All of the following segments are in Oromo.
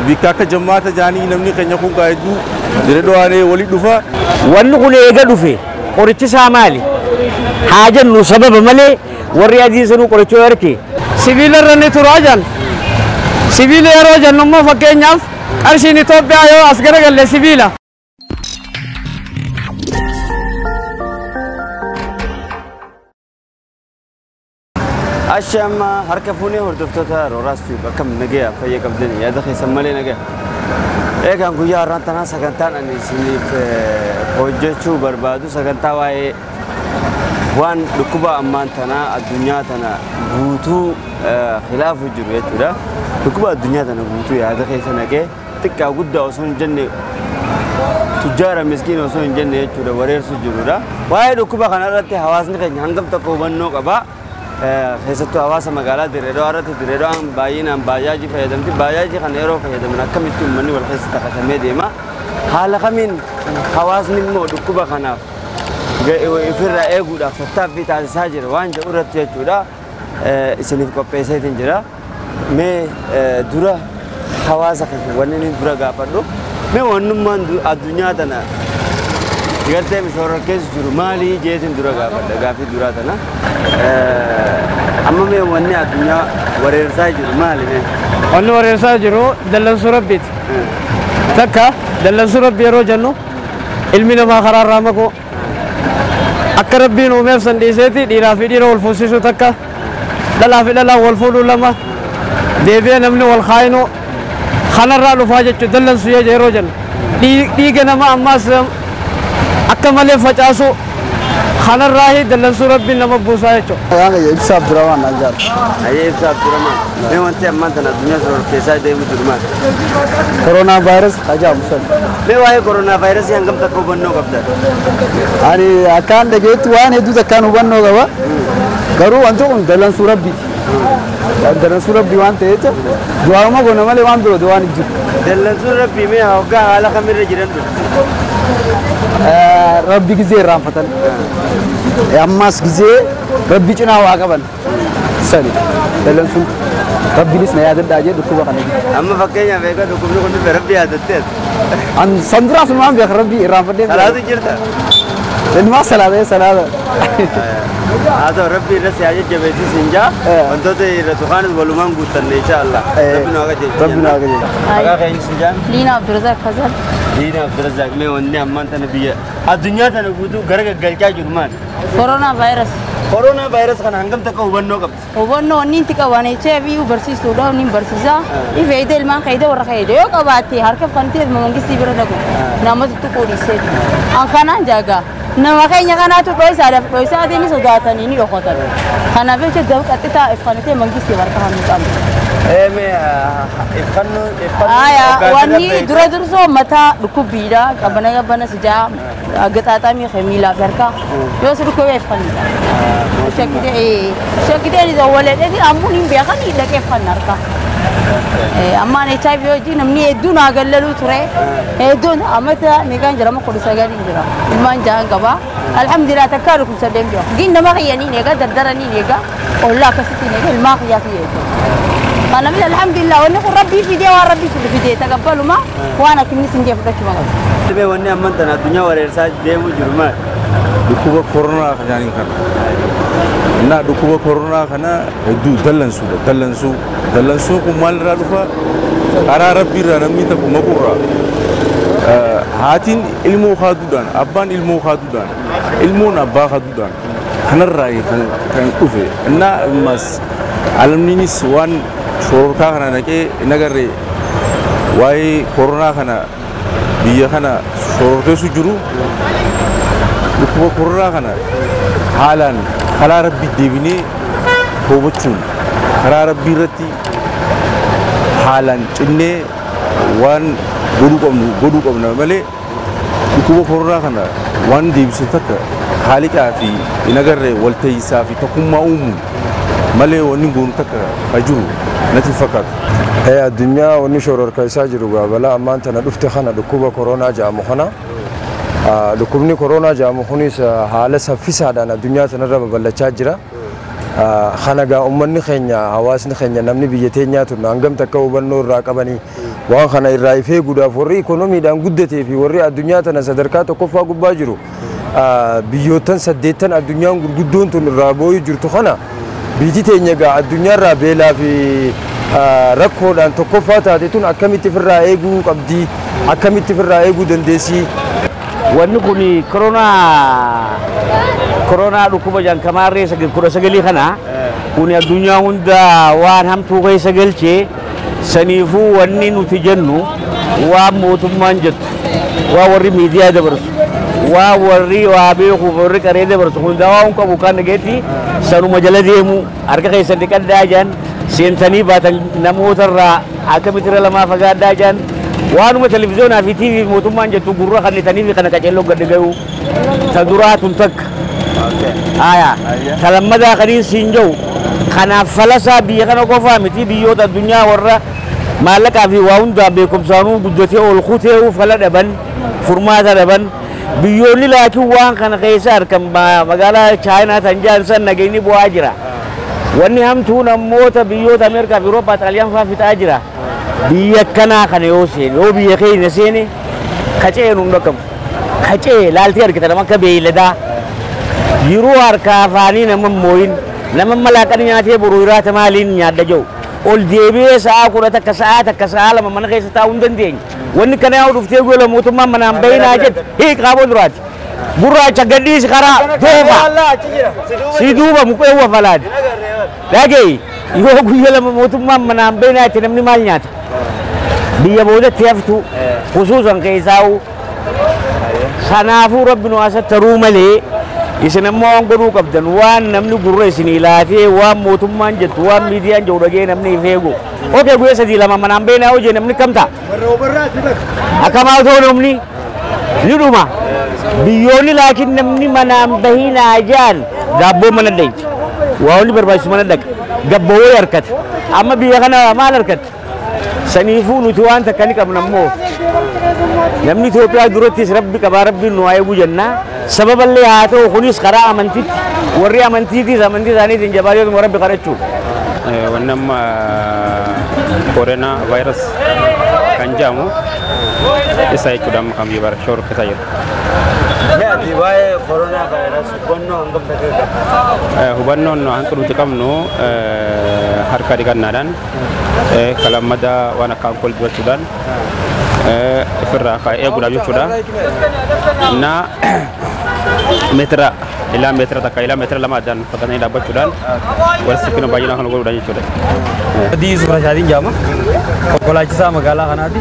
Bikka akka jammaata jaanii namni keenya kun hedduu Dirree Dhawaanee walii dhufa. Wanni kun eega dhufe qorichi isaa maali? Haa jennu sababa malee warri adii sanuu qoricha yoo arge. Sibiila irra ni turaa jan. Sibiila yeroo jennu immoo fakkeenyaaf qarshiin Itoophiyaa yoo as garagalle sibiila. Ashama harka fuunee hordoftoota Rooraas Tube akkam nagaya fayya qabdanii yaada keessan malee nagaya. Eegaan guyyaa har'aan tanaa sagantaan ani isiniif hojjechuu barbaadu sagantaa waa'ee waan dhukkuba ammaan tanaa addunyaa tana guutuu khilaafu jiru jechuudha. Dhukkuba addunyaa tana guutuu yaada keessa naqee xiqqaa guddaa osoo hin jenne tujjaara miskiina osoo hin jenne jechuudha wareersu jirudha. Waa'ee dhukkuba kanarratti hawaasni keenya hangam tokko hubannoo qaba. Keessattuu hawaasa magaalaa Dirree Dhawaa irratti Dirree Dhawaan baay'inaan baajaajii fayyadamti. Baajaajii kana yeroo fayyadaman akkamitti uummanni wal keessa takashamee deema. Haala kamiin hawaasni immoo dhukkuba kanaaf ofirraa eeguudhaaf tattaaffii taasisaa jira waan jedhu irratti jechuudha. Isiniif qopheesseetiin jira. Mee dura hawaasa kana wanni inni dura gaafadhu. Mee wannummaan addunyaa tana gartee mishoora keessa jiru maali jeetiin dura gaafadha gaaffii duraa tana. Amma mee wanni addunyaa wareersaa jiru maali mee? Wanni wareersaa jiru dallansuu rabbiiti. Takka dallansuu rabbi yeroo jennu ilmi namaa karaa irraa maquu akka rabbiin uumeef san dhiiseeti dhiiraa fi dhiira wal fuusisuu takka dhalaa fi dhalaa wal fuudhuu lama deebi'ee namni wal kaayinuu kanarraa dhufaa jechuudha dallansuu yeroo jennu dhiiga nama ammaas akka malee facaasuu kanarraa dallansuu rabbiin nama buusaa jechuudha. Maqaan kiyya Ibsaa Abdurrahmaan naan jedhama. Ayyee Ibsaa Abdurrahmaan. Mee wanti ammaan tana addunyaa shororkeessaa deemu jiru maali? Koronaa vaayirasii tajaajilu san. Mee waa'ee koronaa vaayirasii hangam takka hubannoo qabda? Ani akkaan dhageetti waan hedduu takkaan hubannoo qaba. Garuu wanti kun dallansuu rabbiiti. Dallansuu rabbii waan ta'eef du'aama goona malee waan biroo waan hin jiru. Dallansuun rabbii mee hoggaa haala kamirra jiran dhufu? Rabbi gizee irraanfatan. Ammas gizee rabbi cinaa waa qaban. Sani dallansuun rabbiinis na yaadadhaa jee dhukkuba kana jiru. Amma fakkeenyaaf egaa dhukkubni kun dhufe rabbi yaadattee? An san duraa sun waan beeka rabbii irraanfadhee. Salaatu jirta? Innumaa salaata salaata. Haa ta'u rabbi irra si haa jajjabeessu siin jaa wantoota irra tuqaanis walumaan guuttanne insha Allah. Rabbi nu haa qajeelchu. Rabbi nu haa qajeelchu. Maqaa keenya siin jaa? Liina Abdurrazaaq Fazal. Liina Abdurrazaaq mee wanni ammaan tana biyya addunyaa tana guutuu gara gaggalchaa jiru maali? Koronaa vaayirasii. Koronaa vaayirasii kana hangam takka hubannoo qabdi? Hubannoo wanni itti qaban HIV barsiisuudha inni barsiisa. Ifeeyda ilmaan keeyda warra keeyda yoo qabaatte harka fantee mangistii bira dhaqu nama tuttuquu dhiisee. An kanaan jaagaa. Nama keenya kanaatu dho'isaadhaaf dho'isaatiin ni sodaatanii ni dhokotan. Kanaaf jecha daba qaxxitaa ifkanitee mangistii harka kan qabdu. Mee ifannoo Aya wanni dura dursoo mataa dhukkubbiidha qabana qabana sijaa gaxaaxamii miilaa fi harka yoo si dhukkubee ifannidha. Shakkitee ni waleedheeti ammoo hin beekan dhaqee iffanna harka. Ammaan HIV hojii namni hedduun haa gallaluu ture. Hedduun ammata meeqaan jira amma 19 jira. Ilmaan jahan qaba. Alhamdulillah takkaa dhukkubsadhee hin beeku. Gin nama kiyyaniin eega dardaraniin eega ollaa akkasittiin eega ilmaan kiyyaa kiyya jechuudha. Kanaaf alhamdulillah wanni kun rabbii fidee waan rabbii fidee takabbaluma waan akkinni sin jee fudhachuu maqatu. Mee wanni ammaan tana addunyaa wareersaa deemu jiru maali? Dhukkuba koronaa jaaniin kana. Innaa dhukkuba koronaa kana hedduu dallansuudha. Dallansuu. Dallansuu kun maalirraa dhufa? Karaa rabbiirraa namni tokko maqurraa. Haatiin ilmoo kaaduudhaan, abbaan ilmoo kaaduudhaan, ilmoon abbaa kaaduudhaan kanarraa kan dhufe. Innaa ammas alamniinis waan shororkaa kana naqee hin agarre waa'ee koronaa kana biyya kana shororkeessu jiru dhukkuba koronaa kana haalaan karaa rabbii deebinee toobachuun karaa rabbii irratti haalaan cinnee waan godhuu qabnu godhuu qabna malee dhukkuba koronaa kana waan deebisu takka haaliqaa fi hin agarre walta'iisaa fi tokkummaa uumuun malee wanni goonu takka ka jiru natti fakkaatu. Addunyaa wanni shororkeessaa jiru balaa ammaan tana dhufte kana dhukkuba koronaa jedhamu kana. Dhukkubni koronaa jedhamu kunis haala saffisaadhaan addunyaa tanarra babal'achaa jira. Kana gaa uummanni keenya hawaasni keenya namni biyya teenyaa tun hangam takka hubannoo irraa qabanii Waan kana irraa ifee eeguudhaaf warri ikoonomiidhaan guddatee fi warri addunyaa tana sadarkaa tokkoffaa gubbaa jiru biyyoottan 8 addunyaan gurguddoon tun irraa booyuu jirtu kana biyyi teenya egaa addunyaarraa beelaa fi rakkoodhaan tokkoffaa taate tun akkamitti ofirraa eeguu qabdi, akkamitti ofirraa eeguu dandeessi? Wanni kun koronaa dhukkuba jankamaarree 19 kana kun addunyaa hunda waan hamtuu keessa galchee saniifuu wanni nuti jennu waan mootummaan jettu, waan warri miidiyaa dabarsu, waan warri waa beekuuf warri qaree dabarsu hundaa waan qabu kan dhageetti sanuma jala deemu harka keessan dhiqadhaa jedhan seentanii baatan namootarraa akka mitira 2 fagaadhaa jedhan waanuma televiziyoonaa fi TV mootummaan jettu gurra kannitanii fi kana qaceelloo gadi gahu ta duraa tun takka. Aya ta lammadaa kaniin siin jiru kanaaf falasaa biyya kana qofaa miti biyyoota addunyaa warra maallaqaa fi waa hundaa beekumsaanuu guddatee ol kutee fala dhaban furmaata dhaban biyyoonni laakiin waan kana keessa harkan magaalaa Chaayinaa tan jedhan san nageenyi bu'aa jira. Wanni hamtuun ammoota biyyoota Ameerikaa fi Awurooppaa Xaaliyaan fa'aa fixaa jira. Biyya kanaa kana yoo seene yoo biyya keenya seene kacee nuun dhaqqabu. Kacee laaltee argita nama akka beeyladaa. Yeroo harkaa afaanii nama mooyin nama malaaqanii nyaatee boruu hiraata maaliin nyaadda jiru. Ol deebi'ee sa'a 11 sa'a 1 sa'a 2 mana keessa taa'uu hin dandeenye. Wanni kana yoo dhuftee gola mootummaan manaan bayinaa jette hiikaa duraati. Gurraacha gadhiisi karaa doofa. Si duuba mukkeen wafalaati. Dhaga'i yoo guyya 2 mootummaan manaan bayinaa jette namni maal nyaata? Biyya boodatti haftu khusuusan keessaa'u. Kanaafuu rabbi nu asattaruu malee isin ammoo waan godhuu qabdan waan namni gurra isinii laatee waan mootummaan jettu waan miidiyaan jiru dhagee namni if eegu. Okee guyya 3 2 manaan bayinaa hojii namni kam ta'a? Akkamaa otoo namni ni dhuma. Biyyoonni laakiin namni manaan bahinaa jedhan daabboo mana dhayti. Waa hundi barbaachisu mana dhaqa. Gabbawoo harkata. Amma biyya kana maal harkata? Saniifuu nuti waan takka ni qabna ammoo. Namni Itoophiyaa durattis rabbi qabaa rabbiin nu haa eegu jennaa. Sababallee haa ta'u kunis karaa amantiitti warri amantiitiis amantii isaaniitiin jabaatee rabbi kadhachuu. Wanni amma koronaa vaayirasii kan jedhamu isa jechuudha amma kan biyya bara shororkeessaa jiru. Mee ati waa'ee koronaa vaayirasii hubannoo hangam takka qabda? Hubannoon hanqa nuti qabnu harka dhiqannaadhaan kalammada waan akka alkool dibachuudhaan ofirraa eeguudhaaf jechuudha. Na meetira ilaa meetira 1 ilaa meetira 2 addaan fagaatanii dhaabbachuudhaan wal siqina baay'inaan kan godhuudhaan jechuudha. Adii Yusuf Rashaadiin jedhama. Konkolaachisaa magaalaa kanaati.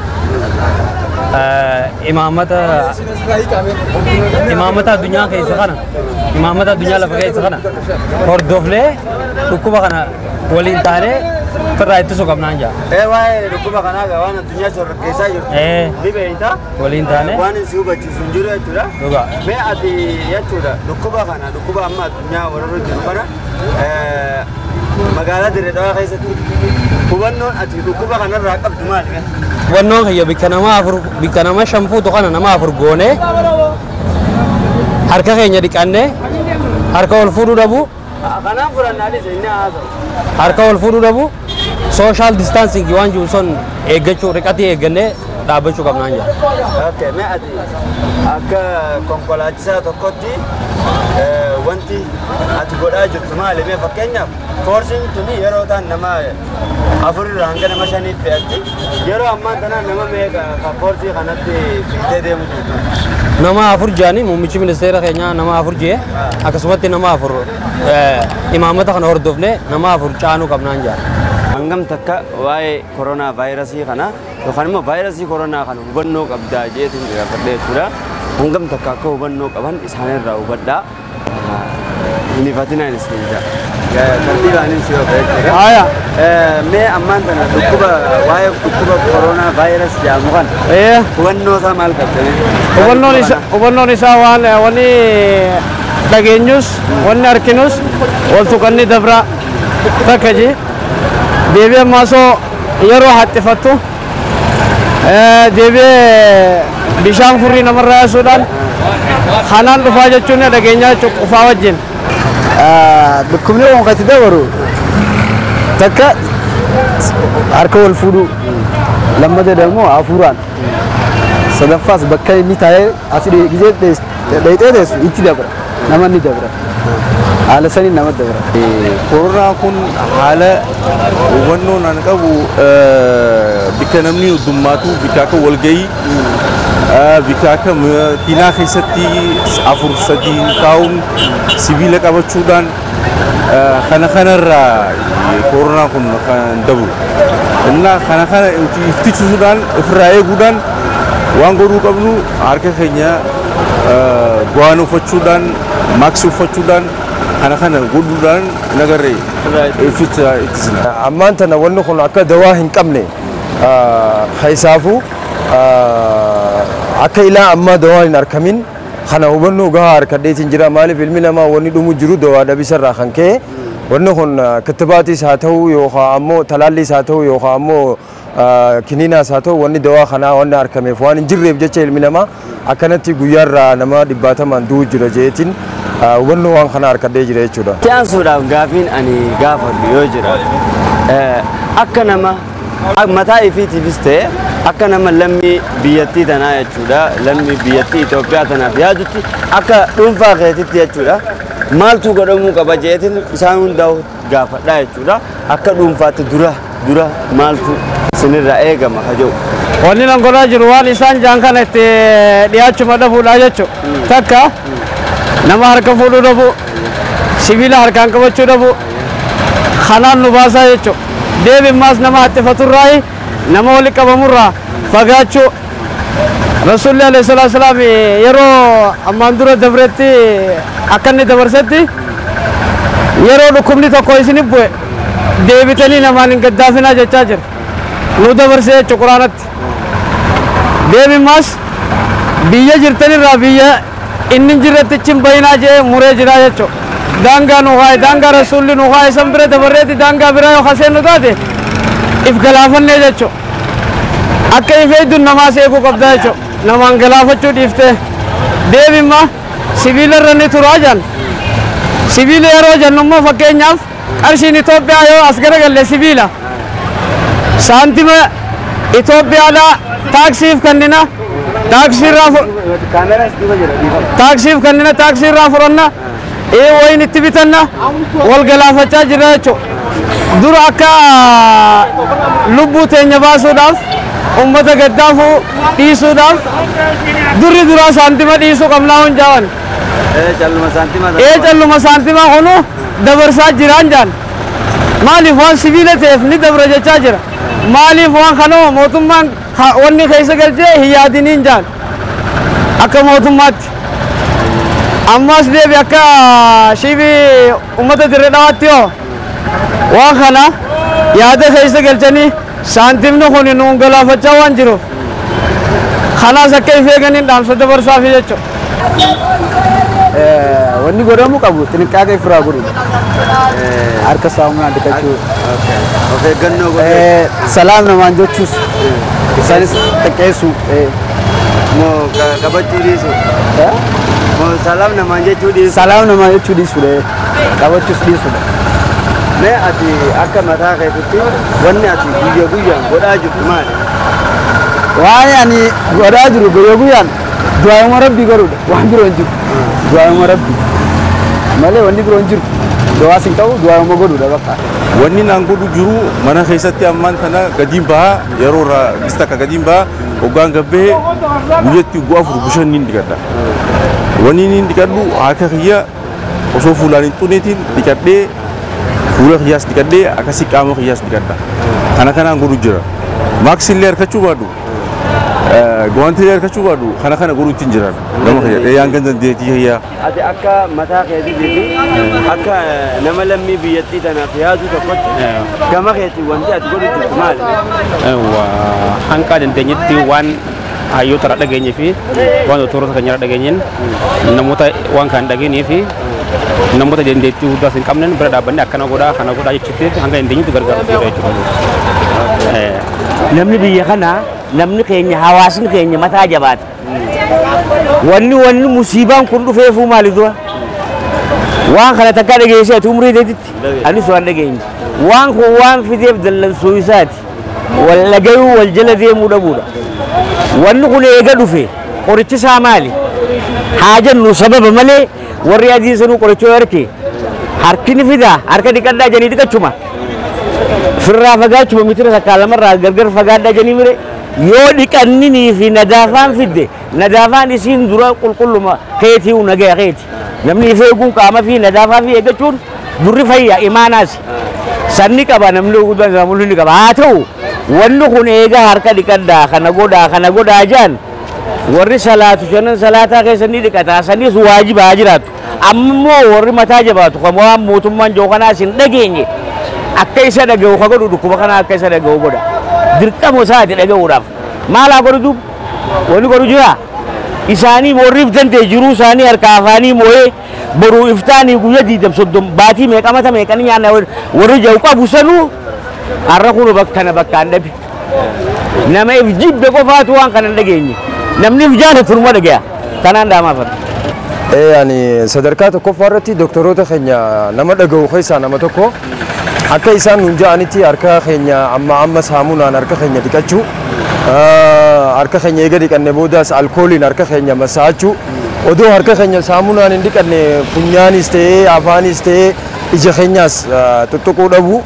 Imaamata addunyaa keessa kana imaamata addunyaa lafa keessa kana hordofnee dhukkuba kana waliin taanee ofirraa ittisuu qabnaan jaa. Waa'ee dhukkuba kanaa egaa waan addunyaa shororkeessaa jirtu ni beekta. Waliin taanee. Waan si hubachiisu hin jiru jechuudha. Dhugaa. Mee ati jechuudha dhukkuba kana dhukkuba amma addunyaa warra jiru kana magaalaa Dirree Dhawaa keessatti hubannoon ati dhukkuba kanarraa qabdu maali? Hubannoon kiyya bikka nama 4 bikka nama 5 fuutu kana nama 4 goonee harka keenya dhiqannee harka ol fuudhuu dhabu. Kanaaf furannaanis inni haasa'u. Harka ol fuudhuu dhabu social distancing waan jiru sun eeggachuu riqatii eeggannee dhaabbachuu qabnaan jira. Okay, mee ati akka konkolaachisaa tokkotti wanti ati godhaa jirtu maali? Mee fakkeenyaaf foorsiin tuni yeroo ta'an nama 4 irraa hanga nama 5 fe'atti yeroo ammaa kana nama meeqa kan foorsii kanatti fiigdee deemu jirtu? Nama 4 jedhanii muummichi ministeera keenyaa nama 4 jedhe akkasumatti nama 4 imaamata kana hordofnee nama 4 caanuu qabnaan jira. Hangam takka waa'ee koronaa vaayirasii kana yookaan immoo vaayirasii koronaa kana hubannoo qabdaa jeetiin gaafadhe jechuudha. Hangam takka akka hubannoo qaban isaanirraa hubadhaa. Hin ifatinaan isin jira. Tartiibaanin si ofa jechuudha. Aya. Mee ammaan tana dhukkuba waa'ee dhukkuba koronaa vaayirasii jedhamu kana hubannoo isaa maal qabda? Hubannoon isaa waan wanni dhageenyus wanni arginus wal tuqanni dabra takka ji. Deebi'ee ammaasoo yeroo haxxifattu deebi'ee bishaan furrii namarraa yaasuudhaan kanaan dhufaa jechuun dhageenyaa jechuun qufaa wajjin. Dhukkubni kun kan itti dabaru takka harka wal fuudhuu Lammata immoo hafuuraan. Sadaffaas bakka inni taa'ee as gizee dheexee teessu itti dabra. Nama ni dabra. Haala saniin nama dabra. Koronaa kun haala hubannoo naan qabu bikka namni heddummaatu, bikka akka walgahii, bikka akka makiinaa keessatti 4 3 taa'uun sibiila qabachuudhaan kana kanarraa koronaa kun kan dabru. Innaa kana kana ittisuudhaan ofirraa eeguudhaan waan godhuu qabnu harka keenya go'aan uffachuudhaan maaksii uffachuudhaan kana kana godhuudhaan nagarree ittisna. Ammaan tana wanni kun akka dawaa hin qabne keessaafuu akka ilaa ammaa dawaa hin argamin kana hubannoo gahaa harkadheetiin jira. Maaliif ilmi namaa wanni dhumu jiru dawaa dhabisarraa kan ka'e wanni kun kittibaatis haa ta'u yookaan ammoo talaallis haa ta'u yookaan ammoo kiniinaas haa ta'u wanni dawaa kanaa wanni argameef waan hin jirreef jecha ilmi namaa akkanatti guyyaarraa nama 100 du'u jira jeetiin hubannoo waan kana harkadhee jira jechuudha. Itti aansuudhaaf gaafiin ani gaafadhu yoo jira akka nama mataa ifiitiifis ta'e akka nama lammii biyyattii tanaa jechuudha, lammii biyyattii Itoophiyaa tanaaf yaadutti akka dhuunfaa keetitti jechuudha maaltu godhamuu qaba jeetiin isaan hundaa'u gaafadhaa jechuudha. Akka dhuunfaatti dura dura maaltu isinirraa eegama ka jedhu. Wanni nan godhaa jiru waan isaan jaan kana itti dhiyaachuma dhabuudha jechuudha. Takka nama harka fuudhuu dhabu, sibiila harkaan qabachuu dhabu, kanaan nu baasaa jechuudha. Deebimmaas nama haxxifaturraayi nama wali qabamurraa fagaachuu. Rasuulli alayhi salaatu wasalaam yeroo ammaan dura dabretti akka inni dabarsetti yeroo dhukkubni tokko isinif bu'e deebitanii namaan hin gaddaafinaa jechaa jira. Nu dabarsee jechuudha quraanatti. Deebimmaas biyya jirtanirraa biyya inni hin jirretti achi hin bayinaa jedhee muree jira jechuudha. Daangaa nu haye, daangaa rasuulli nu haye san bira dabarreetti daangaa biraa yoo kaseennu taate if galaafannee jechuudha. Akka if eegduun namaas eeguu qabda jechuudha. Namaan galaafachuu dhiiftee. Deebimma sibiila irra ni turaa jan. Sibiila yeroo jennu immoo fakkeenyaaf qarshiin Itoophiyaa yoo as garagalle sibiila. Saantima Itoophiyaadhaa taaksiif kennina. Taaksiif kennina, taaksii irraa fudhanna. Wayin itti bitanna wal galaafachaa jira jechuudha. Dura akka lubbuu teenya baasuudhaaf ummata gaddaafuu dhiisuudhaaf durri duraa saantima dhiisuu qabnaa hunjaa'an. Calluma saantima kunu dabarsaa jiraan jaan. Maaliif waan sibiila ta'eef ni dabra jechaa jira. Maaliif waan kanoo mootummaan wanni keessa galchee hin yaadiniin jaan. Akka mootummaatti. Ammas deebi akka shiibii uummata dirree dhawaatti yoo waan kana yaada keessa galchanii saantimni kun nuun galaafachaa waan jiruuf kanaas akka if eeganiin dhaamsa dabarsaafi jechuudha. Wanni godhamuu qabu xinqaaqee ofirraa godhuudha. Harka saamunaan dhiqachuu. Of eeggannoo godhuu. Salaam namaan jechuus isaanis xiqqeessuu. Moo qabachuu dhiisu. Moo salaam namaan jechuu dhiisu. Salaam namaan jechuu dhiisuudha. Qabachuus dhiisuudha. Mee ati akka mataa keetitti wanni ati guyyaa guyyaan godhaa jirtu maali? Waan ani godhaa jiru guyyaa guyyaan du'aayuma rabbii godhuudha. Waan biroo hin jiru. Du'aayuma rabbii. Malee wanni biroo hin jiru. Du'aas hin qabu du'aayuma godhuudha bakka. Wanni naan godhu jiru mana keessatti ammaan tana gadiin bahaa yeroo irraa gista akka gadiin bahaa hoggaan gabbee guyyatti gu'a 4 bishaan niin dhiqadha. Wanni niin dhiqadhu harka kiyya osoo fuulaan hin xuneetiin dhiqadhee fuula kiyyaas dhiqadhee akkasii qaama kiyyaas dhiqadha. Kana kanaan godhu jira. Maaksiillee harkachuu baadhu. Guwaantiilee harkachuu baadhu kana kana godhu ittiin jiran. Nama kiyya hanga dandeettii kiyyaa. Ati akka mataa keetiitii fi akka nama lammii biyyattii tanaaf yaadu tokkotti gama keetii wanti ati godhu jirtu maali? Hanqaa dandeenyetti waan hayyoota irraa dhageenyee fi waan doktoroota keenya irraa dhageenyeen namoota waan kana hin dhageenyee fi namoota dandeettii guddaas hin qabneen bira dhaabbannee akkana godhaa kana godhaa jechuutti hanga dandeenyutti gargaaruuf jira jechuudha. Namni biyya kanaa namni keenya hawaasni keenya mataa jabaata. Wanni musiibaan kun dhufeefuu maali dura? Waan kana takka dhageessee ati umrii teetitti anis waan dhageenye. Waan kun waan fideef dallansuu isaati. Wal dhagayuu wal jala deemuu dhabuudha. Wanni kun eega dhufe qorichi isaa maali? Haa jennu sababa malee warri adiin sanuu qoricha yoo arke harki ni fidaa harka dhiqadhaa jedhanii dhiqachuma. Firraa fagaachuma mitira takkaa lamarraa gargar fagaadhaa jedhanii mire yoo dhiqanninii fi nadaafaan fidde nadaafaan isiin dura qulqulluma keetii nagaya keeti. Namni if eeguun qaama fi nadaafaa fi eeggachuun durri fayyaa imaanaas. Sanni qaba namni guddaan namni ni qaba. Haa ta'u wanni kun eega harka dhiqadhaa kana godhaa jaan warri salaatu shanan salaataa keessa ni dhiqataa sanis waajiba haa jiraatu. Ammoo warri mataa jabaatu kan waan mootummaan jiru kanaas hin dhageenye akka isa dhaga'u ka godhu dhukkuba kana akka isa dhaga'u godha. Dirqama isaati dhaga'uudhaaf. Maal haa godhu duuba? Wanni godhu jira. Isaanii warriif danda'e jiruu isaanii harka afaanii moo'ee boruu iftaanii guyyaa 20 baatii meeqa mata meeqanii nyaanna warri jiru qabu sanuu har'a kun bakka kana bakkaan dhabe. Nama if jibbe qofaatu waan kana hin dhageenye. Namni if jaalatu numa dhagaya. Kanaan dhaamaafadha. Ani sadarkaa tokkoffaa irratti doktoroota keenya nama dhaga'u keessaa nama tokko akka isaan nuun ja'anitti harka keenya amma amma saamunaan harka keenya dhiqachuu harka keenya eega dhiqanne boodaas alkooliin harka keenya masaachuu odoo harka keenya saamunaan hin dhiqanne funyaanis ta'ee afaanis ta'ee ija keenyaas tuttuquu dhabu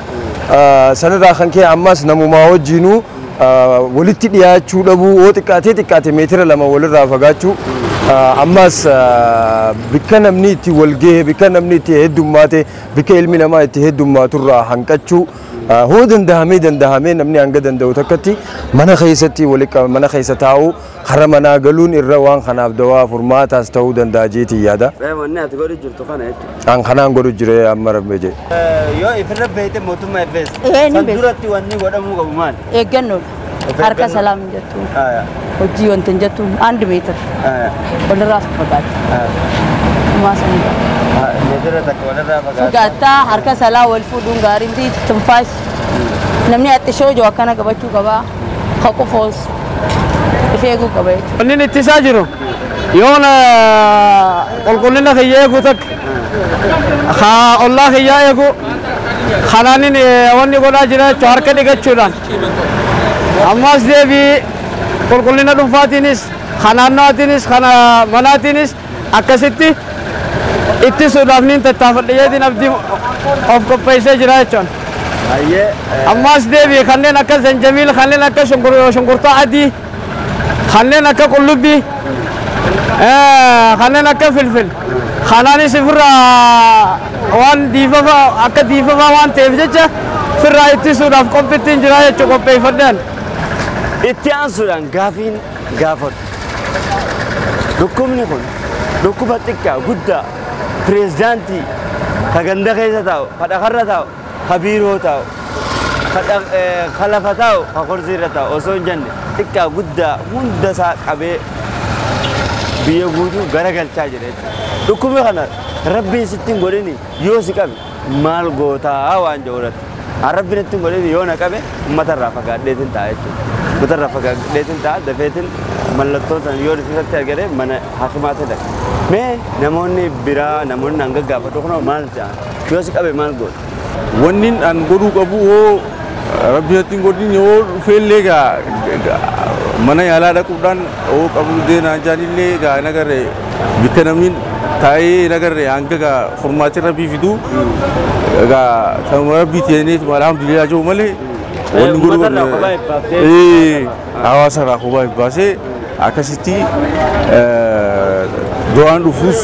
sanirraa kan ka'e ammas namumaa wajjinuu walitti dhiyaachuu dhabuu yoo xiqqaatee xiqqaate meetira 2 walirraa fagaachuu ammas bikka namni itti wal gahe bikka namni itti heddummaate bikka ilmi namaa itti heddummaturraa hanqachuu hoo dandahamee namni hanga danda'u takkatti mana keessatti mana keessa taa'uu kara manaa galuun irra waan kanaaf dawaa furmaataas ta'uu danda'a jeetii yaada. Wanni ati godhu jirtu kana jechuudha. An kanaan godhu jire amma rabbe jee. Yoo ifirra beekte mootummaa ifeessa. San duratti wanni godhamuu qabu maali? Eeggannoodha. Harka salaam jettu. Hojii wanta hin jettu 1 meetir. Walirraa fagaata. Meetira takka walirraa fagaata. Fagaataa harka salaa wal fuudhuun gaarii miti tinfaas. Namni haxxishoo jiru akkana qabachuu qaba. Haqufoos if eeguu qaba jechuudha. Wanni ittisaa jiru yoon qulqullina kiyya eeguu takka ollaa kiyyaa eeguu kanaanin wanni godhaa jira jechuudha harka dhiqachuudhaan. Ammas deebii qulqullina dhuunfaatiinis kanaannaatiinis kana manaatiinis akkasitti ittisuudhaaf niin tattaafadhe abdii of qopheessee jira jechuudha. Ammas deebii kanneen akka zanjamiil kanneen akka shunkurtaa adii kanneen akka qullubbii kanneen akka filfil kanaanis ofirraa waan diifafaa akka diifafaa waan ta'eef jecha ofirraa ittisuudhaaf qophittiin jira jechuudha qopheeffadhaan. Itti aansuudhaan gaafiin gaafatu. Dhukkubni kun dhukkuba xiqqaa guddaa pireezidaantii ka ganda keessa taa'u, ka dhakarra taa'u, ka biiroo taa'u, ka lafa taa'u, ka korsiirra taa'u osoo hin jenne xiqqaa guddaa hunda isaa qabee biyya guutuu garagalchaa jira jechuudha. Dhukkubni kana rabbiin sitti hin godhini yoo si qabe maal gootaa waan jedhu irratti. Rabbiin itti hin godhini yoo na qabe uummatarraa fagaadheetiin ta'a jechuudha. Uummatarraa fagaadheetiin ta'a dafeetiin mallattoo sana yoo irratti argate mana hakimaatti dhaqa. Mee namoonni biraa namoonni hanga gaafatu kunoo maal jedhan yoo si qabe maal goota? Wanni an godhuu qabu hoo rabbiin itti hin godhini yoo dhufeellee gaa mana yaalaa dhaquudhaan hoo qabu deenaa jaanillee gaa hin agarre bikka namni taa'ee hin agarre hanga gaa furmaati rabbii fiduu gaa kanuma rabbii ta'anii alhamdulillah jiru malee wanni godhuu hawaasa irraa kophaa baasee akkasitti du'aan dhufuus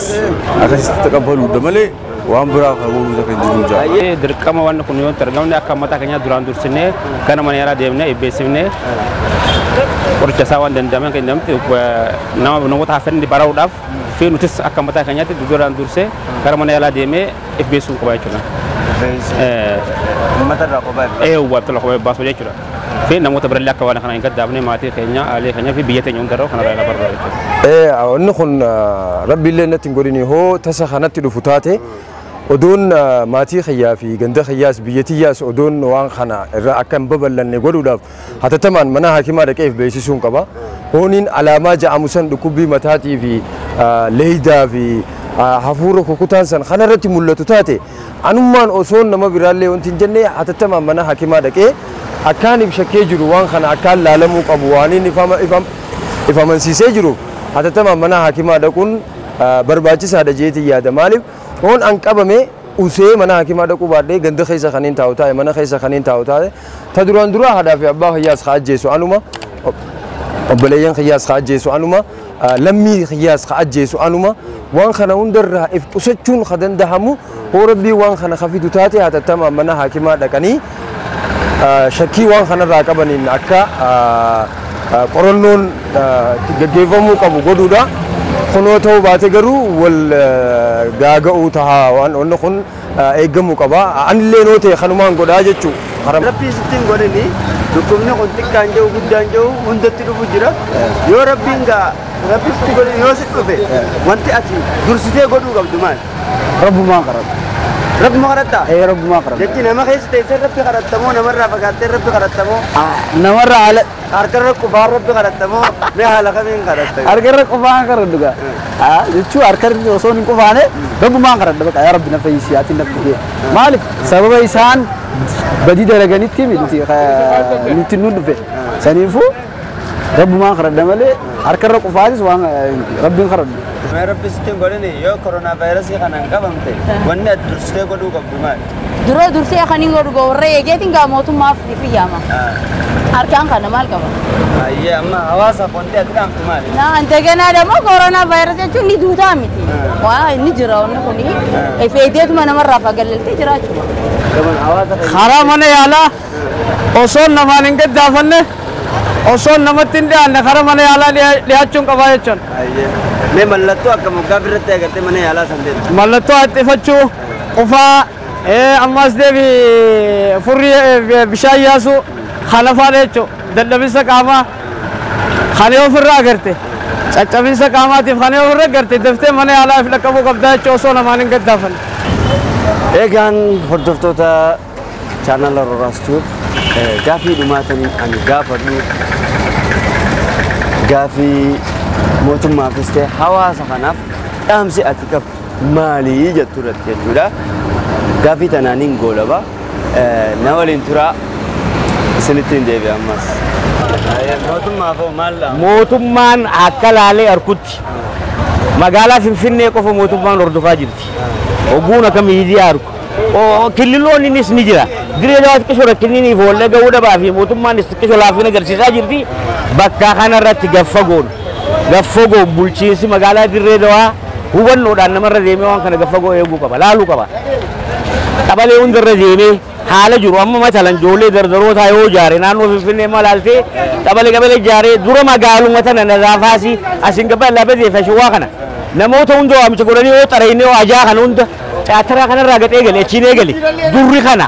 akkasitti taqabbaluudha malee waan biraa kan godhuu kan jiru jaa. Dirqama wanni kun yoo argamne akka mataa keenyaa duraan dursinee gara mana yaalaa deemnee beeksifnee qoricha isaa waan danda'ame kan jedhamte nama namoota hafan baraaruudhaaf fi nutis akka mataa keenyaatti duraan dursee gara mana yaalaa deemee if beeksisuu qaba jechuudha. Uummata irraa kophaa Uummata irraa kophaa baasuu jechuudha. Fi namoota birallee akka waan kana hin gaddaafne maatii keenya, aalee keenya fi biyya teenya hundarra kana irraa barbaadu jechuudha. Wanni kun rabbi illee natti hin godhini hoo tasa kanatti dhufu taate odoon maatii kiyyaa fi ganda kiyyaas biyya tiyyaas odoon waan kana irra akka hin babal'anne godhuudhaaf hatattamaan mana hakimaa dhaqeef beeksisuun qaba. Hooniin alaamaa ja'amu san dhukkubbii mataatii fi leeydaa fi Hafuura kukutaan san kanarratti mul'atu taate anummaan osoo nama biraallee wanti hin jenne hatattamaan mana hakimaa dhaqee akkaan if shakkee jiru waan kana akkaan laalamuu qabu waan inni if amansiisee jiru hatattamaan mana hakimaa dhaquun barbaachisaadha jeetii yaada. Maaliif hoon an qabame usee mana hakimaa dhaquu baadhee ganda keessa kan hin taa'u taa'e mana keessa kan hin taa'u taa'e ta duraan dura haadhaa fi abbaa kiyyaas haa ajjeesu anuma, obboleeyyan kiyyaas haa ajjeesu anuma, lammii kiyyaas haa ajjeesu anuma. Waan kana hundarraa if qusachuun ka dandahamu hoo rabbii waan kana kafidu taate hatattamaan mana hakimaa dhaqanii shakkii waan kanarraa qabaniin akka qorannoon gaggeeffamuu qabu godhuudha. Kunoo ta'uu baate garuu wal gaaga'uu tahaa waan wanni kun eeggamuu qaba. Anillee noo ta'e kanumaan godhaa jechuu. Rabbii sitti hin godhini dhukkubni kun xiqqaan jiru guddaan jiru hundatti dhufu jira. Yoo rabbiin gaa rabbi sitti godhini yoo si dhufe wanti ati dursitee godhuu qabdu maali? Rabbumaan kadhadha. Rabbuma kadhattaa? Ee, rabbumaan kadhadha. Jechi nama keessa teessee rabbi kadhattamoo namarraa fagaattee rabbi kadhattamoo? Namarraa haala Harkarra qufaan rabbi kadhattamoo mee haala kamiin kadhatta? Harkarra qufaan kadhadhu gaa. Jechuun harkarri osoo hin qufaane rabbumaan kadhadha baqa yaa rabbi na fayyisi ati na fidee. Maaliif sababa isaan badii dalaganitti nuti nutti nu dhufe. Saniifuu rabbumaan kadhadha malee harkarra qufaanis waan rabbiin kadhadhu. Mee rabbi sitti hin godhini yoo koronaa vaayirasii kanaan qabamte wanni ati dursitee godhuu qabdu maali? Dura dursee kan hin godhu warra eegeetiin gaa mootummaaf ifiyyaama. Harkaan kana maal qaba? Ayyee, amma hawaasaaf wanti ati dhaamtu maali? Na እንደገና ደግሞ ኮሮና ቫይረስ jechuun ni duutaa miti. Waa inni jira wanni kuni feeteetuma namarraa fagalaltee jiraachuma. Gaman hawaasa keenya. Karaa mana yaalaa osoo namaan hin gaddaafanne osoo namatti hin dhiyaanne karaa mana yaalaa dhiyaachuun qabaa jechuun. Ayyee. Mee mallattoo akka moggaa irratti agartee mana yaalaa san deemtu? Mallattoo haxxifachuu, qufaa, ammas deebi furrii bishaan yaasuu kana faadha jechuun dadhabinsa qaamaa kana yoo ofirraa agarte caccabinsa qaamaatiif kana yoo ofirra agarte daftee mana yaalaa if dhaqqabuu qabdaa jechuun osoo namaan hin gaddaafanne. Egaan hordoftoota chaanala Roraas Tube, gaafii dhumaatanii ani gaafadhu gaafii mootummaafis ta'e hawaasa kanaaf dhaamsi ati qabdu maalii jettu irratti jechuudha. Gaafii tanaaniin goolaba. Na waliin turaa, isinitti hin deebi'a ammas. Mootummaaf hoo maal dhaama? Mootummaan akka laalee harkutti magaalaa Finfinnee qofa mootummaan hordofaa jirti. Ogguun akka miidiyaa harku. Killiloon innis ni jira. Diree dawaa xiqqishoo rakkinniiniif wallee ga'uu dhabaa fi mootummaan xiqqishoo laafina agarsiisaa jirti. Bakka kanarratti gaffagoon gaffagoon bulchiinsi magaalaa Dirree Dawaa hubannoodhaan namarra deemee waan kana gaffagoo eeguu qaba, laaluu qaba. Qabalee hundarra deemee haala jiru amma matalan ijoollee dardarootaa yoo ijaare naannoo Finfinnee malaaltee qabalee qabalee ijaaree dura magaaluma tana nazaafaasi asiin gabaa labatee fi ashawaa kana namoota hunda waamicha godhanii yoo xarayinee yoo ajaa kana hunda caataraa kanarraa gaxee gale achiin eegale durri kana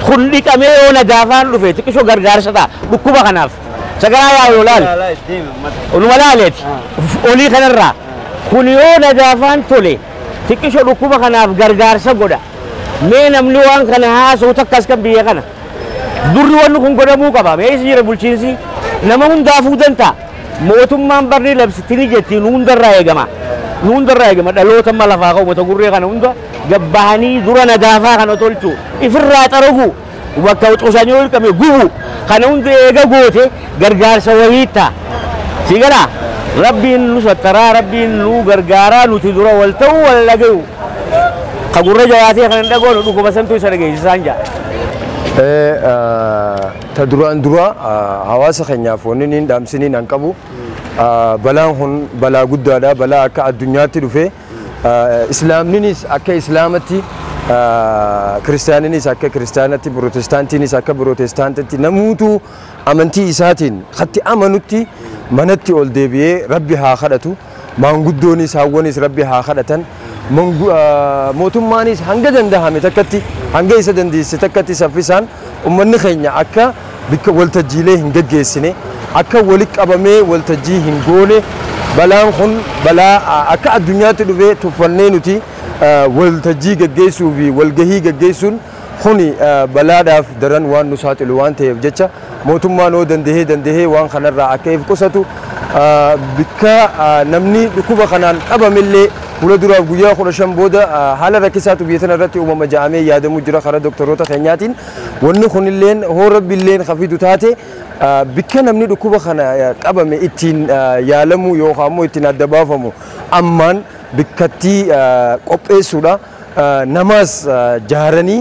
kun dhiqamee yoo nadaafaan dhufe xiqqishoo gargaarsa ta'a dhukkuba kanaaf sagaraa yaa yoo laale onuma laaleeti olii kanarraa kun yoo nadaafaan tole xiqqishoo dhukkuba kanaaf gargaarsa godha. Mee namni waan kana haasa'u takkas kan biyya kana durri wanni kun godhamuu qaba. Mee isa jira bulchiinsi nama hundaafuu danta'a. Mootummaan barri labsitini jetti nu hundarraa eegama. Nu hundarraa eegama dhaloota amma lafaa qabu mata gurree kana hunda gabbahanii dura nadaafaa kana tolchu ifirraa xaragu bakka qosanii ol qabee gubu kana hunda eega goote gargaarsa wayii ta'a. Si galaa rabbiin nu sattaraa, rabbiin nu gargaaraa, nuti dura wal ta'uu wal dhagayu. Ka gurra jabaatee kan hin dhagoonu dhukkuba santu isa dhageessisaan jaa. Ta duraan dura hawaasa keenyaaf wanni niin dhaamsiniin an qabu balaan kun balaa guddaadha. Balaa akka addunyaatti dhufe islaamninis akka islaamatti, kiristaaninis akka kiristaanatti, pirootestaantiinis akka pirootestaantitti namuutu amantii isaatiin hatti amanutti manatti ol deebi'ee rabbi haa kadhatu. Maanguddoonis hawwanis rabbi haa kadhatan. Mootummaanis hanga dandahame takkatti hanga isa dandeesse takkatti saffisaan ummanni keenya akka bikka waltajjiilee hin geggeessine, akka walitti qabamee waltajjii hin goone. Balaan kun balaa akka addunyaatti dhufee tuffannee nuti waltajjii geggeessuu fi walgahii geggeessuun kuni balaadhaaf daran waan nu saaxilu waan ta'eef jecha mootummaan yoo dandahee waan kanarraa akka if qusatu, bikka namni dhukkuba kanaan qabamillee Fuula duraaf guyyaa 15 booda haala rakkisaatu biyya tana irratti uumama ja'amee yaadamu jira karaa doktoroota keenyaatiin. Wanni kunilleen hoo rabbiilleen hafiitu taate bikka namni dhukkuba kana qabame ittiin yaalamu yookaan immoo ittiin adda baafamu ammaan bikkattii qopheessuudha. Namaas jaaranii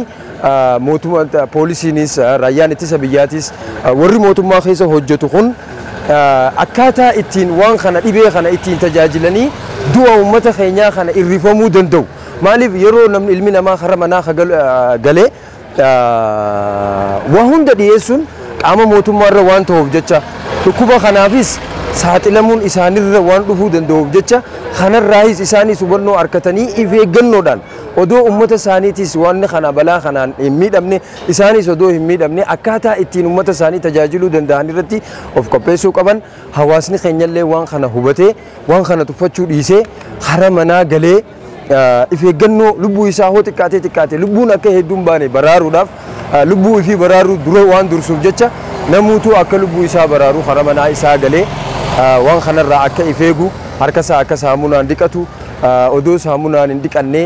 mootummaa poolisiinis raayyaan ittisa biyyaatis warri mootummaa keessa hojjetu kun akkaataa ittiin waan kana dhibee kana ittiin tajaajilanii du'a uummata keenyaa kana irrifamuu danda'u. Maaliif yeroo namni ilmi namaa karaa manaa galee waa hunda dhiyeessuun qaama mootummaa irra waan ta'uuf jecha dhukkuba kanaafis saaxilamuun isaanirra waan dhufuu danda'uuf jecha kanarraayis isaanis hubannoo harkatanii if eeggannoodhaan odoo uummata isaaniitis waan kana balaa kanaan hin miidhamne isaanis odoo hin miidhamne akkaataa ittiin uummata isaanii tajaajiluu danda'an irratti of qopheessuu qaban. Hawaasni keenyallee waan kana hubatee waan kana tuffachuu dhiisee hara manaa galee if eeggannoo lubbuu isaa hoo xiqqaatee xiqqaate lubbuun akka hedduun baane baraaruudhaaf lubbuu ifii baraaruu dura waan dursuuf jecha namuutu akka lubbuu isaa baraaruu hara manaa isaa galee waan kanarraa akka if eegu harka isaa akka saamunaan dhiqatu odoo saamunaan hin dhiqanne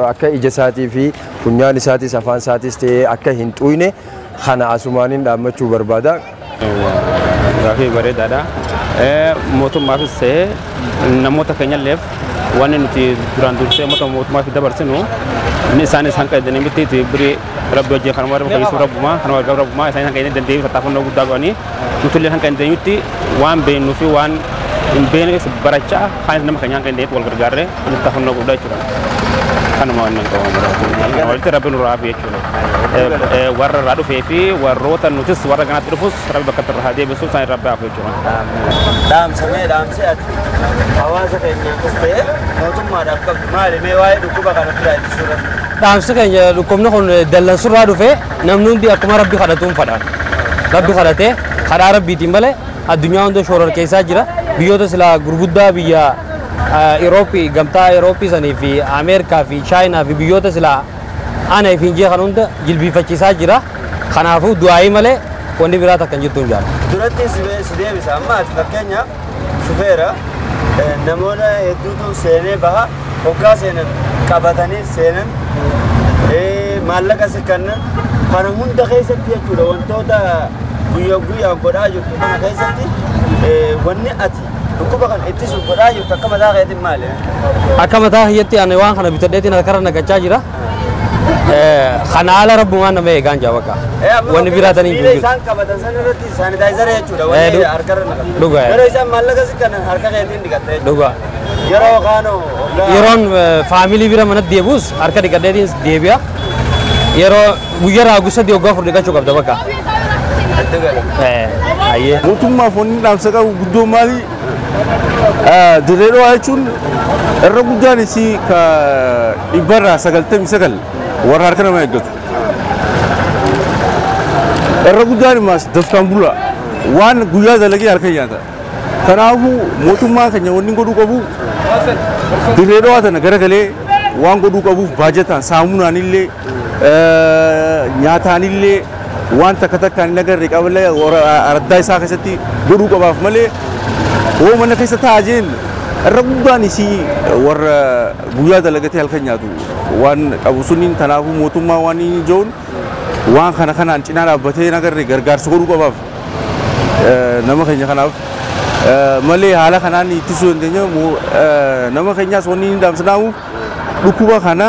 akka ija isaatii fi funyaan isaatis afaan isaatis ta'ee akka hin xuyne kana asumaaniin dhaammachuu barbaada. Gaaffii bareedaadha. Mootummaafis ta'ee namoota keenyalleef wanni nuti duraan dursee mootummaaf dabarsinu inni isaanis hanqa jedhanii miti birii rabbi wajjin kanuma rabbi fayyisuu rabbumaa kanuma gargaaru rabbumaa isaanis hanqa jedhanii dandeebii tattaafannoo guddaa godhanii nutullee hanqa dandeenyutti waan beeknuu fi waan hin beekne barachaa kaanis nama keenya hanqa dandeenyetti wal gargaarree tattaafannoo guddaa jechuudha. Kanuma waan qabamu walitti rabbi nurraa hafe jechuudha. Warra irraa dhufee fi warroota nutis warra ganaatti dhufus rabbi bakka irraa haa deebisu isaan rabbi hafu jechuudha. Dhaamsamee dhaamsee ati hawaasa keenyaafis ta'ee mootummaadhaaf qabdu maali mee waa'ee dhukkuba kana ofirraa ittisuu irratti? Dhaamsi keenya dhukkubni kun dallansurraa dhufee namni hundi akkuma rabbi kadhatuun fadhaan. Rabbi kadhatee kadhaa rabbiitiin malee addunyaa hunda shoorar keessaa jira. Biyyoota silaa gurguddaa biyya Eurooppii gamtaa Eurooppii sanii fi Ameerikaa fi Chaayinaa fi biyyoota silaa ana fi injee kan hunda jilbiifachiisaa jira. Kanaafuu du'aayii malee wanni biraa takka hin jirtu hin jaalladhu. Duratti si deebisa amma ati fakkeenyaaf shufeera namoota hedduutu seenee baha hoggaa seenan qabatanii seenan maallaqa si kennan kana hunda keessatti jechuudha wantoota guyyaa guyyaan godhaa jirtu kana keessatti wanni ati dhukkuba kana ittisuuf godhaa jirtu akka mataa keetiin maali? Akka mataa kiyyatti ani waan kana bitadheetiin harkarra naqachaa jira. Kana haala rabbumaan nama eegaan jira bakka. Wanni biraa taniin jiru. Isaan qabatan san irratti saanitaayizara jechuudha wanni harkarra naqatan. Dhugaa. Yeroo isaan maallaqa si kennan harka keetiin dhiqatta jechuudha. Dhugaa. Yeroo kaanoo Yeroon faamilii bira manatti deebi'us harka dhiqadheetiin deebi'a. Yeroo guyyaa raagusa waggaa 4 dhiqachuu qabda bakka. Mootummaaf wanni dhaamsa qabu guddoo maali? Dirree dhawaa jechuun irra guddaan isii ka 99% warra harka namaa eeggatu. Irra guddaan immaas daftaan bula waan guyyaa dalagee harka nyaata. Kanaafuu mootummaa keenya wanni godhuu qabu dirree dhawaa tana garagalee waan godhuu qabuuf baajataan saamunaan illee nyaataan illee waan takka takkaan hin agarre qaballee araddaa isaa keessatti godhuu qabaaf malee hoo mana keessa taa'aa jeen irra guddaan isii warra guyyaa dalagatee halkan nyaatu waan qabu suniin kanaafuu mootummaa waan inni jiruun waan kana kanaan cinaa dhaabbatee hin agarre gargaarsa godhuu qabaaf nama keenya kanaaf malee haala kanaan ittisuu dandeenya nama keenyaas wanni inni dhaamsanaamu dhukkuba kana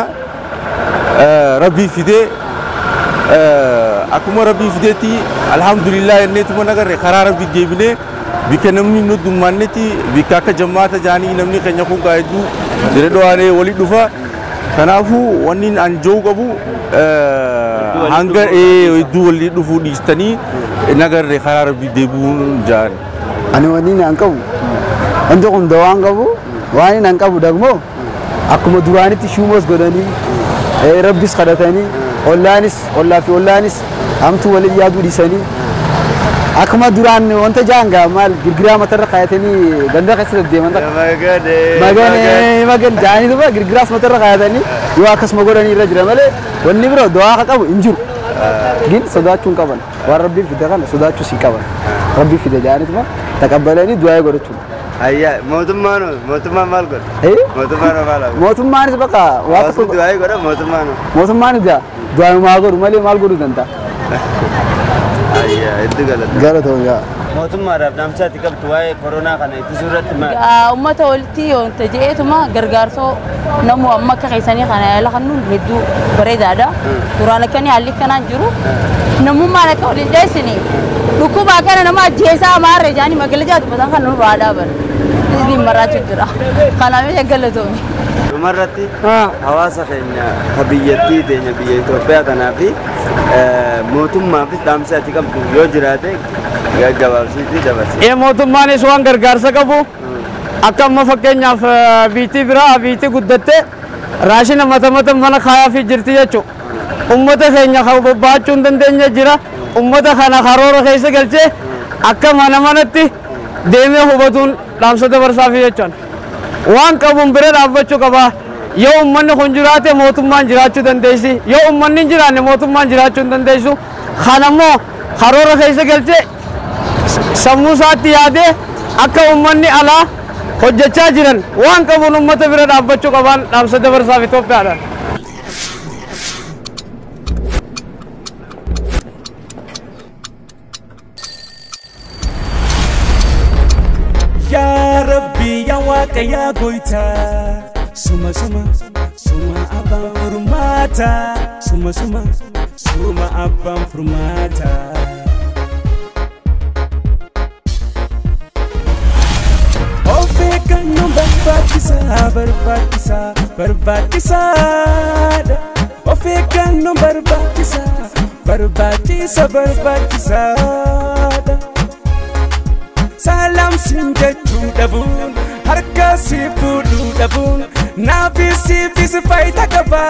rabbii fidee akkuma rabbii fideetti alhamdulillah jenneetuma nagarre karaa rabbii deebinee bikka namni nu dummaannetti bikka akka jammaata jaanii namni keenya kun hedduu dirree dhawaanee walii dhufa. Kanaafuu wanni an jiru qabu hanga hedduu walii dhufuu dhiistanii nagarre karaa rabbii deebi'uun jaan. Ani wanni an qabu wanti kun dawaan qabu waan an qabu dagmoo akkuma duraanitti shuumas godhanii rabbis kadhatanii ollaanis ollaa fi ollaanis hamtuu waliin yaaduu dhiisanii akkuma duraan wanta jaangaa maal girgiraa matarra kaayatanii ganda keessa deddeeman takka. Maganee magan jaanii duuba girgiraas matarra kaayatanii yoo akkasuma godhanii irra jira malee wanni biroo du'aa akka qabu hin jiru. Gin sodaachuu hin qaban waan rabbiin fide kana sodaachuus hin qaban rabbiin fide jaanii duuba taqabbalanii du'aa godhachuudha. Ayyaa mootummaan mootummaan maal godha? Mootummaan maal godha? Mootummaanis bakka waa tokko du'aa godha mootummaan. Mootummaanis du'aa godhu malee maal godhuu danda'a? Ayyaa hedduu galata. Galatoon yaa. Mootummaadhaaf dhaamsa ati qabdu waa'ee koronaa kana ittisuu irratti maal? Uummata walitti yoonta je'eetuma gargaarsoo namu amma akka keessanii kana yaala kennuun hedduu bareedaadha. Duraan akkanii haalli kanaan jiru namummaan akka waliin dheessine dhukkuba akkana nama ajjeesaa maarree jaanii magaalaa dubbatan kan nurraa dhaaban. Isin maraachuu jira. Kanaaf jecha galatoome. Dhumarratti hawaasa keenya ka biyyattii teenya biyya Itoophiyaa kanaa fi mootummaafis dhaamsa ati qabdu yoo jiraate gaggabaabsiitii dabarsi. Mootummaanis waan gargaarsa qabu akka amma fakkeenyaaf biitii biraa biitii guddatte raashina mata mata mana kaayaa fi jirti jechuudha. Uummata keenya kan bobba'achuu hin dandeenye jira. Uummata kana karoora keessa galchee akka mana manatti deemee hubatuun dhaamsa dabarsaafi jechuudha. Waan qabuun bira dhaabbachuu qaba. Yoo uummanni kun jiraate mootummaan jiraachuu dandeessi. Yoo uummanni hin jiraanne mootummaan jiraachuu hin dandeessu. Kanammoo karoora keessa galchee sammuu isaatti yaadee akka uummanni alaa hojjechaa jiran waan qabuun uummata bira dhaabbachuu qaban dhaamsa dabarsaaf Itoophiyaadhaan. Yaa Rabbi yaa Waaqa yaa Goytaa suma suma suma abbaan furmaata suma suma suma abbaan furmaata. Of eeggannoon barbaachisaa barbaachisaa barbaachisaadha. Of eeggannoon barbaachisaa barbaachisa barbaachisaadha. Salam siin jechuu dhabuun harka si fuudhuu dhabuun naafi siifis faayidaa qaba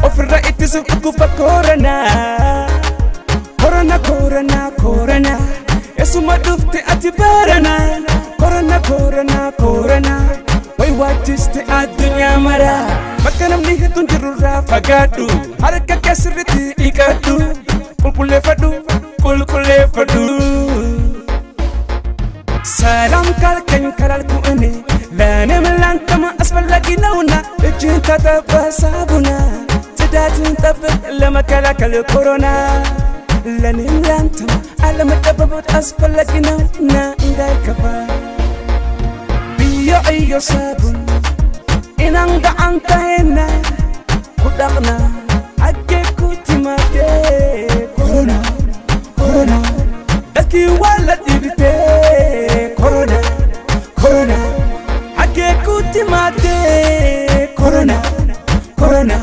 ofirra ittisuuf dhukkuba koronaa. Korona korona korona esuma dhufte ati barana korona korona korona way waajjiste addunyaa mara bakka namni hedduun jirurraa fagaadhu harka kee sirriitti dhiqadhu qulqulleeffadhu qulqulleeffadhu. ሰላም ካልከኝ ካላልኩ እኔ ለእኔም ላንተም አስፈላጊ ነውና እጅን ታጠብ በሳቡና ጽዳትን ጠብቅ ለመከላከል ኮሮና ለእኔም ላንተም አለመጠበብ አስፈላጊ ነውና እንዳይከፋ ብዮ እዮ ሳቡን ኢናን ገዓንታሄና ኩዳቅና አጌ ኩቲማቴ ኮሮና ኮሮና dadkii waa la dhibtee korona korona xaggee ku timaadee korona korona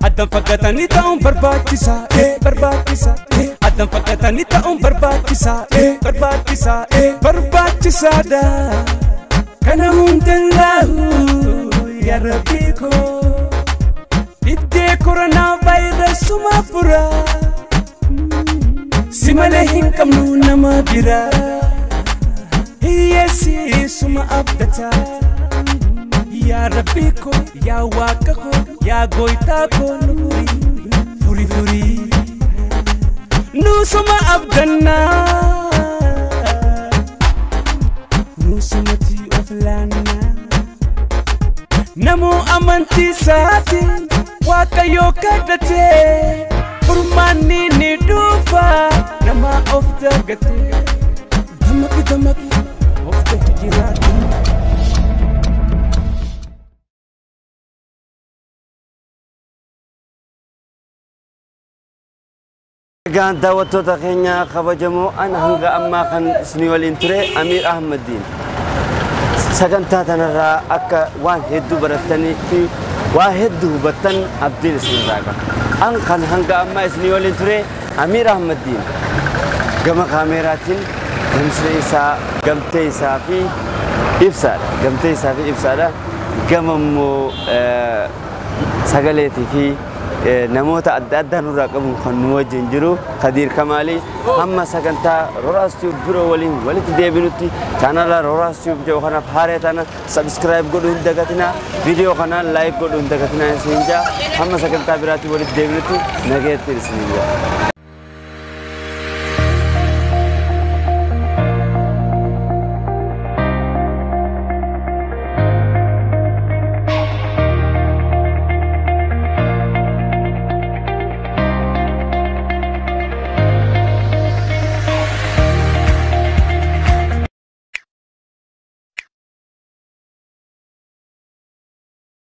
addan faggatanii ta'uun barbaachisaa barbaachisaa addan faggatanii ta'uun barbaachisaa barbaachisaa barbaachisaadha kana hundallaahu yaa rabbii koo dhibdee koronaa vaayirasuma furaa. Si malee hin qabnu nama biraa hiyyeessi suma abdataa yaa rabbii koo yaa waaqa koo yaa gooytaa koo nu furii furii furii nu suma abdannaa nu sumatti of laannaa namuu amantii isaatiin waaqayyoo kadhatee. Furmaanni ni dhufa nama of dagatee dammaqi dammaqi of jiraatu. Egaan daawwattoota keenya kabajamoo ana hanga ammaa kan isinii waliin ture Amiir Ahmadiin. Sagantaa kanarraa akka waan hedduu barattanii fi waa hedduu hubattan abdiin isinirraa qaba. An kan hanga ammaa isinii waliin ture Amiir Ahmadiin. Gama kaameeraatiin gamsee isaa gamtee isaa fi ibsaadha. Gamtee isaa fi ibsaadha. Gama immoo sagaleetii fi namoota adda addaa nurraa qabuun kan nu wajjin jiru Kadiir Kamaalii hamma sagantaa Roraas Tube biroo waliin walitti deebinutti chaanala Roraas Tube jedhu kanaaf haaraa tana subscribe godhuu hin dagatinaa viidiyoo kanaan like godhuu hin dagatinaa isin jaa hamma sagantaa biraatti walitti deebinutti nageetti isin jaa.